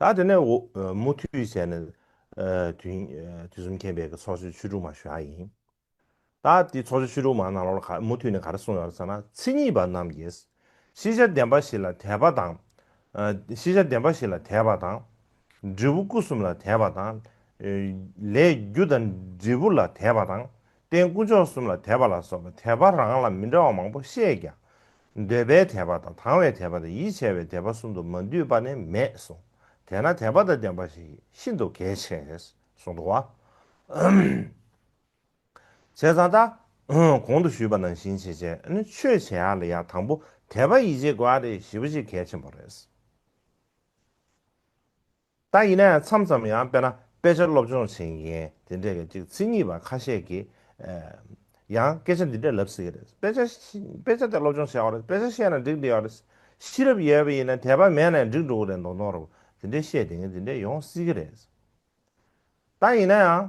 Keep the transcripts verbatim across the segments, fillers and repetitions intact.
ད་དེ་ནས་འོ་མུ་མཐུད་བྱས་ནས་དུས་དུས་གསུམ་མཁྱེན་པའི་གི་ཚོགས་ཆོས་ཆོས་དྲུག་མ་ཞུ་ཡ་ཡིན། ད་དེ་ཚོགས་ཆོས་ཆོས་དྲུག་མ་ནང་ལོགས་ལ་ག་མུ་མཐུད་ནས་ག་རེ་གསུངས་ཡོད་རེད་ཟེར་ན། མཚན་ཉིད་པ་རྣམས་ཀྱིས་ཤེས་བྱ་བདེན་པ་བཞི་ལ་དད་པ་དང་། ཤེས་བྱ་བདེན་པ་བཞི་ལ་དད་པ་དང་། འབྲས་བུ་སྐུ་གསུམ་ལ་དད་པ་དང་། ལས་རྒྱུ་དང་འབྲས་བུ་ལ་དད་པ་དང་། རྟེན་དཀོན་མཆོག་གསུམ་ལ་དད་པ་ལ་སོགས་པ་དད་པ་རང་ལ་མི་འདྲ་བ་མང་པོ་བཤད་ཀྱང་། འདོད་པའི་དད་པ་དང་དང་བའི་དད་པ་དང་ཡིད་ཆེས་པའི་དད་པ་གསུམ་དུ་མ་འདུས་པ་ནི་མེད་གསུངས། དེས་ན་དད་པ་དང་ལྡན་པ་ཞིག་ཤིན་ཏུ་གལ་ཆེ་གསུངས་འདུག་བ། བྱས་ཙང་ད་གོང་དུ་ཞུས་པ་ནང་བཞིན་བྱས་བྱས་ནི་ཆོས་བྱེད་ཡག་ལ་ཡང་དང་པོ་དད་པ་ཡིད་ཆེས་དགོས་ཡག་དེ་ཞེ་པོ་ཅིག་གལ་ཆེན་པོ་རེད། ད་ཡིན་ན་ཡང་མཚམས་མཚམས་ཡང་དཔེར་ན་དཔེ་ཆ་སློབ་སྦྱོང་བྱེད་མཁན་དེ་འདྲས་ཀྱི་ཅིག་མཚན་ཉིད་པ་ཁ་ཤས་ཀྱིས་ཡང་སྐད་ཆ་འདི་འདྲས་ལབ་སྲིད་ཀྱི་རེད། དཔེ་ཆ་དཔེ་ཆ་དེ་སློབ་སྦྱོང་བྱས་པ་རེད། དཔེ་ཆ་ཤེས་ན་འགྲིག་འགྲིག་ཡོད་རེད། ཤེས་རབ་ཡོད་པ་ཡིན་ན་དད་པ་མེད་ན་འགྲིག་འགྲོ་གི་རེད་མདོག་མདོག་རེད། དེ་འདྲས་བཤད་དེ་ངས་འདི་འདྲས་ཡོང་སྲིད་ཀྱི་རེད། ད་ཡིན་ན་ཡང་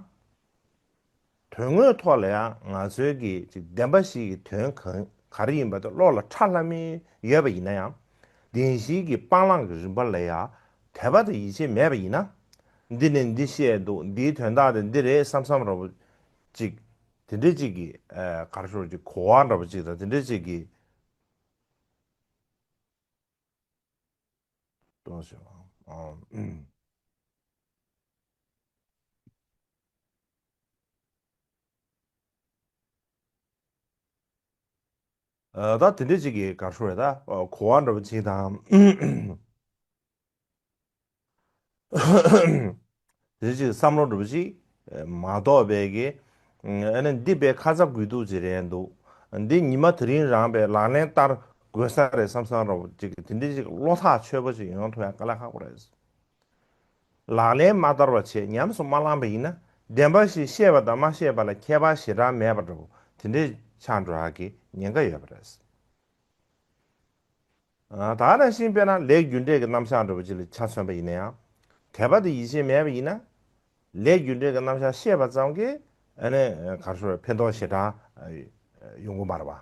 དོན་དངོས་ཐོག་ལ་ཡང་ང་ཚོའི་གི་ཅིག་བདེན་པ་བཞི་གི་དོན་གང་ག་རེ་ཡིན་པ་དེ་བློ་ལ་ཁྲ་ལྷམ་མེ་ཡོད་པ་ཡིན་ན་ཡང་བདེན་བཞིའི་གི་སྤང་བླང་གི་རིམ་པ་ལ་ཡང་དད་པ་དང་ཡིད་ཆེས་མེད་པ་ཡིན་ན། འདི་ནས་འདི་བཤད་འདུག་འདིའི་དོན་དག་དེ་འདི་རེད་བསམ་བསམ་ར་བོ་ཅིག་དེ་འདྲས་ཅིག་གི་ག་རེ་ཞུ་ཅིག་གོ་བ་འདྲ་བོ་ཅིག་དང་དེ་འདྲས་ཅིག་གི་གཏོང་ཞིག་ཨ། ད་དེ་འདྲ་ཅིག་གི་ག་རེ་ཞུ་རེད། ད་གོ་བ་འདྲ་བོ་ཅིག་དང་། དེ་ཅིག་བསམ་བློ་འདྲ་བོ་ཅིག་མ་གཏོགས་པའི་གི། ཨ་ནི་འདི་དཔེ་ཁ་ཚ་དགོས་གཏུགས་ཅིག་རེད་འདུག་འདི་ཉི་མ་དེ་རིང་རང་དཔེ་ལག་ལེན་བསྟར་དགོས་ས་རེད་བསམ་བསམ་ར་བོ་ཅིག་དེ་འདྲ་ཅིག་བློ་ཐག་ཆོད་པོ་ཅིག་ཡོང་ཐུབ་ཡ་དཀའ་ལས་ཁག་པོ་རེད། ལག་ལེན་མ་བསྟར་བ་བྱས་ཉམས་སུ་མ་བླངས་པ་ཡིན་ན་བདེན་པ་ཞིག་ཤེས་པ་དང་མ་ཤེས་པ་ལ་ཁྱད་པར་ཞེ་དྲག་མེད་པ་འདྲ་བོ་དེ་འདྲས་ཆགས་འགྲོ་ཡག་གི་ཉེན་ཁ་ཡོད་པ་རེད། ད་ནང་བཞིན་དཔེར་ན་ལས་རྒྱུ་འབྲས་ཀྱི་རྣམ་གཞག་འདྲ་བོ་ཅིག་ལ་ཆ་མཚོན་པ་ཡིན་ན་ཡང་དད་པ་དང་ཡིད་ཆེས་མེད་པ་ཡིན་ན་ལས་རྒྱུ་འབྲས་ཀྱི་རྣམ་གཞག་ཤེས་པ་ཙམ་གྱིས་ཨ་ནི་ག་རེ་ཞུ་ཕན་ཐོགས་ཞེ་དྲག་ཡོང་གི་མ་རེད་པ།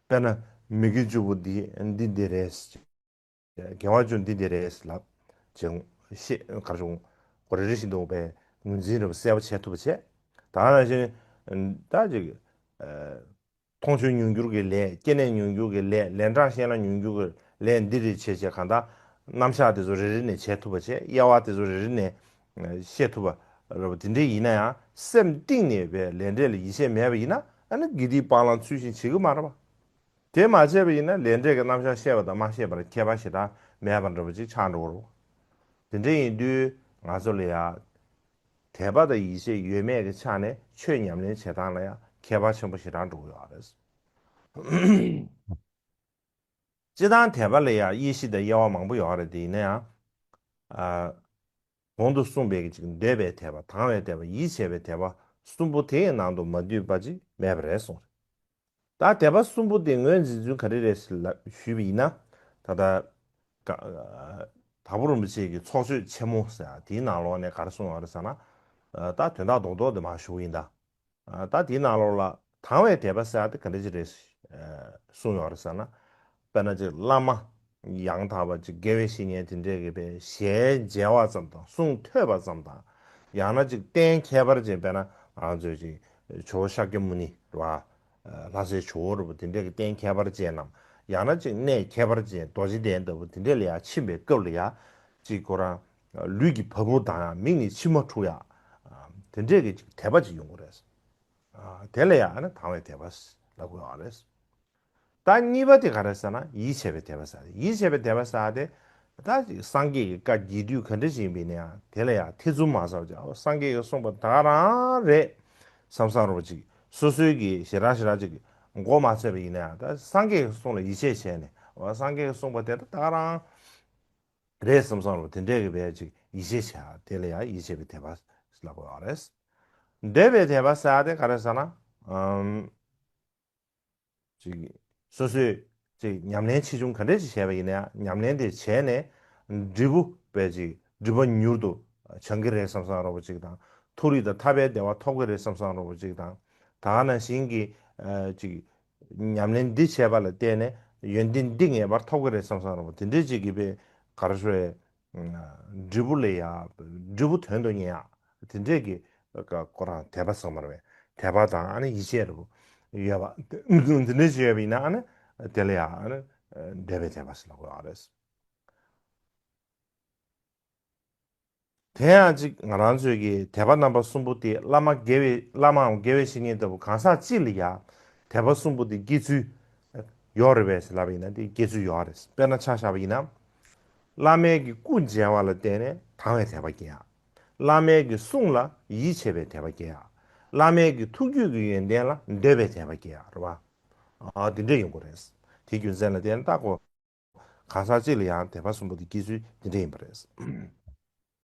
དཔེར་ན་མི་དགེ་བཅུ་པོ་འདི་འདི་འདི་རེད། དགེ་བ་བཅུ་འདི་འདི་རེད་ལབ་ཅིང་ཤེས་གར་བྱུང་གོ་རེ་རེ་བཞིན་དུ་བའི་ངོས་འཛིན་རེ་བ་གསལ་པོ་བྱེད་ཐུབ་པ་བྱས། ད་ནང་བཞིན་ད་ཅིག་མཐོང་ཆོས་མྱོང་འགྱུར་གྱི་ལས་སྐྱེ་གནས་མྱོང་འགྱུར་གྱི་ལས་ལན་གྲངས་བཤད་ན་མྱོང་འགྱུར་གྱི་ལས་འདི་རེ་བྱས་བྱས་གང་ལྟར་རྣམ་གཞག་དེ་ཚོ་རེ་རེ་ནས་བྱེད་ཐུབ་པ་བྱས་དབྱེ་བ་དེ་ཚོ་རེ་རེ་ནས་ཤེས་ཐུབ་པ་རེ་བ་དེ་འདྲས་ཡིན་ན་ཡང་སེམས་གཏིང་ནས་བའི་ལས་འབྲས་ལ་ཡིད་ཆེས་མེད་པ་ཡིན་ན་ཨ་ནི་དགེ་སྡིག་སྤང་བླང་ཚུལ་བཞིན་བྱེད་ཀྱི་མ་རེད་པ། དེ་མ་བྱས་པ་ཡིན་ན་ལས་འབྲས་ཀྱི་རྣམ་གཞག་ཤེས་པ་དང་མ་ཤེས་པར་ཁྱད་པར་ཞེ་དྲག་མེད་པ་འདྲ་བོ་ཅིག་ཆགས་འགྲོ་གི་རེད། དེ་འདྲ་ཡིན་དུས་ང་ཚོ་ལ་ཡང་དད་པ་དང་ཡིད་ཆེས་ཡོད་མེད་ཀྱི་ཆ་ནས་ཆོས་ཉམས་ལེན་བྱེད་སྟངས་ལ་ཡང་ཁྱད་པར་ཆེན་པོ་ཞེ་དྲག་འགྲོ་གི་ཡོད་རེད། སྤྱིར་བཏང་དད་པ་ལ་ཡང་དབྱེ་གཞི་དང་དབྱེ་བ་མང་པོ་ཡོད་རེད། དེ་ཡིན་ན་ཡང་། གོང་དུ་གསུངས་པའི་ཅིག་འདོད་པའི་དད་པ་དང་བའི་དད་པ་ཡིད་ཆེས་པའི་དད་པ་གསུམ་པོ་དེའི་ནང་དུ་མ་འདུས་པ་ཅིག་མེད་པ་རེད་གསུངས་རེད། ད་དད་པ་གསུམ་པོ་དེ་ངོས་འཛིན་ཚུལ་ག་རེ་རེད་ལབ་ཞུས་པ་ཡིན་ན། ད་ལྟ་དྭགས་པོ་རིན་པོ་ཆེ་གི་ཚོགས་ཆོས་ཆེན་མོ་ཟེར་དེའི་ནང་ལོགས་ནས་ག་རེ་གསུངས་ཡོད་རེད་ཟེར་ན། ད་དོན་དག་རྡོག་རྡོག་དེ་མར་ཞུ་གི་ཡིན་ད། ད་དེའི་ནང་ལོགས་ལ་དང་བའི་དད་པ་ཟེར་ཡག་དེ་ག་འདྲ་ཅིག་རེད་གསུངས་ཡོད་རེད་ཟེར་ན། དཔེར་ན་ཅིག་བླ་མ་ཡང་དག་པ་ཅིག་དགེ་བའི་བཤེས་གཉེན་དེ་འདྲས་ཀྱི་པའི་ཞལ་མཇལ་བ་ཙམ་དང་གསུང་ཐོས་པ་ཙམ་དང་། ཡང་ན་ཅིག་རྟེན་ཁྱད་པར་ཅན་དཔེར་ན་ང་ཚོས་ཅིག་ཇོ་བོ་ཤཱཀྱ་མུ་ནི་རེད་བ། ལྷ་སའི་ཇོ་བོ་རེད་བ། དེ་འདྲས་ཀྱི་རྟེན་ཁྱད་པར་ཅན་ནམ། ཡང་ན་ཅིག་གནས་ཁྱད་པར་ཅན་རྡོ་རྗེ་གདན་ལྟ་བུ་དེ་འདྲས་ལ་ཡང་ཕྱིན་པའི་སྐབས་ལ་ཡང་ཅིག་ཁོ་རང་ལུས་ཀྱི་བ་སྤུ་ལྡང་ཡག་མིག་ནས་མཆི་མ་འཁྲུག་ཡག་དེ་འདྲས་ཀྱི་ཅིག་དད་པ་ཅིག་ཡོང་གི་རེད། དེ་ལ་ཡང་ཨ་ནི་དང་བའི་དད་པ་ལབ་དགོས་པ་རེད། ད་གཉིས་པ་དེ་ག་རེ་ཟེར་ན་ཡིད་ཆེས་པའི་དད་པ་ཟེར། ཡིད་ཆེས་པའི་དད་པ་ཟེར་དེ་ད་སངས་རྒྱས་ཀྱི་བཀའ་རྒྱས་བསྡུས་ག་འདྲ་ཞིག་ཡིན་པ་ཡིན་ན་ཡང་དེ་ལ་ཡང་ཐེ་ཚོམ་མ་ཟ་བར་སངས་རྒྱས་ཀྱིས་གསུངས་པ་ད་ག་རང་རེད་བསམ་བསམ་རོ་ཅིག་སོ་སོའི་གི་ཞེ་དྲག་ཞེ་དྲག་ཅིག་མགོ་མ་ཚོས་པ་ཡིན་ན་ཡང་ད་སངས་རྒྱས་ཀྱི་གསུང་ལ་ཡིད་ཆེས་བྱས་ནས་འོ་སངས་རྒྱས་ཀྱིས་གསུངས་པ་དེ་ད་ག་རང་རེད་བསམ་བསམ་རོ་དེ་འདྲས་ཀྱི་བས་ཅིག་ཡིད་ཆེས་བྱ་དེ་ལ་ཡང་ཡིད་ཆེས་པའི་དད་པ་ལབ་དགོས་པ་རེད། འདོད་པའི་དད་པ་ཟེར་དེ་ག་རེ་ཟེར་ན། ཨམ། ཅིག་སོ་སོས་ཅིག་ཉམས་ལེན་ཆེ་ཆུང་ག་འདྲས་ཅིག་བྱས་པ་ཡིན་ན་ཡང་ཉམས་ལེན་དེ་བྱས་ནས་འབྲས་བུ་བས་ཅིག་སྒྲིབ་པ་མྱུར་དུ་བྱང་གི་རེད་བསམ་བསམ་རོ་པོ་ཅིག་དང་མཐོ་རིས་དང་ཐར་པའི་བདེ་བ་ཐོབ་གི་རེད་བསམ་བསམ་རོ་པོ་ཅིག་དང་ད་ག་ནང་བཞིན་གྱི་ཅིག་ཉམས་ལེན་འདི་བྱས་པ་ལ་བརྟེན་ནས་ཡོན་ཏན་འདི་ངེས་པར་ཐོབ་གི་རེད་བསམ་བསམ་རོ་པོ་དེ་འདྲས་ཅིག་གི་བས་ག་རེ་ཞུ་ཨེ། འབྲས་བུ་ལ་ཡ་འབྲས་བུ་དོན་དུ་གཉེར་ཡ་དེ་འདྲས་ཀྱི་ཁོ་རང་དད་པ་ཟེར་མ་རེད་པས། དད་པ་དང་ཨ་ནི་ཡིད་ཆེས་རེད་པོ་ཡོད་པ་དེ་འདྲས་ཅིག་ཡོད་པ་ཡིན་ན་ཨ་ནི་དེ་ལ་ཡ་ཨ་ནི་འབྲས་བུའི་དད་པ་ཟེར་ལབ་དགོས་ཡོད་རེད། དེ་ཡང་གཅིག་ང་རང་ཚོའི་གི་དད་པ་རྣམ་པ་གསུམ་པོ་དེ་བླ་མ་དགེ་བའི་བླ་མའམ་དགེ་བའི་བཤེས་གཉེན་ལྟ་བུ་གང་ཟག་གཅིག་ལ་ཡ་དད་པ་གསུམ་པོ་དེ་སྐྱེ་ཚུལ་ཡོད་རེད་པས་ལབ་པ་ཡིན་ན་དེ་སྐྱེ་ཚུལ་ཡོད་རེད། དཔེར་ན་ཆ་བཞག་པ་ཡིན་ན། བླ་མའི་གི་སྐུ་མཇལ་བ་ལ་བརྟེན་ནས་དང་བའི་དད་པ་སྐྱེ་ཡ། བླ་མའི་གི་གསུང་ལ་ཡིད་ཆེས་པའི་དད་པ་སྐྱེ་ཡ། བླ་མའི་གི་ཐུགས་རྒྱུད་ཀྱི་ཡོན་ཏན་ལ་འདོད་པའི་དད་པ་སྐྱེ་ཡ་རེད་པ། ཨ་དེ་འདྲས་ཡོང་གི་རེད། དེ་རྒྱུ་མཚན་ལ་བརྟེན་ནས་ད་ཁོ་གང་ཟག་གཅིག་ལ་ཡང་དད་པ་གསུམ་པོ་དེ་སྐྱེ་ཚུལ་དེ་འདྲ་ཡིན་པ་རེད།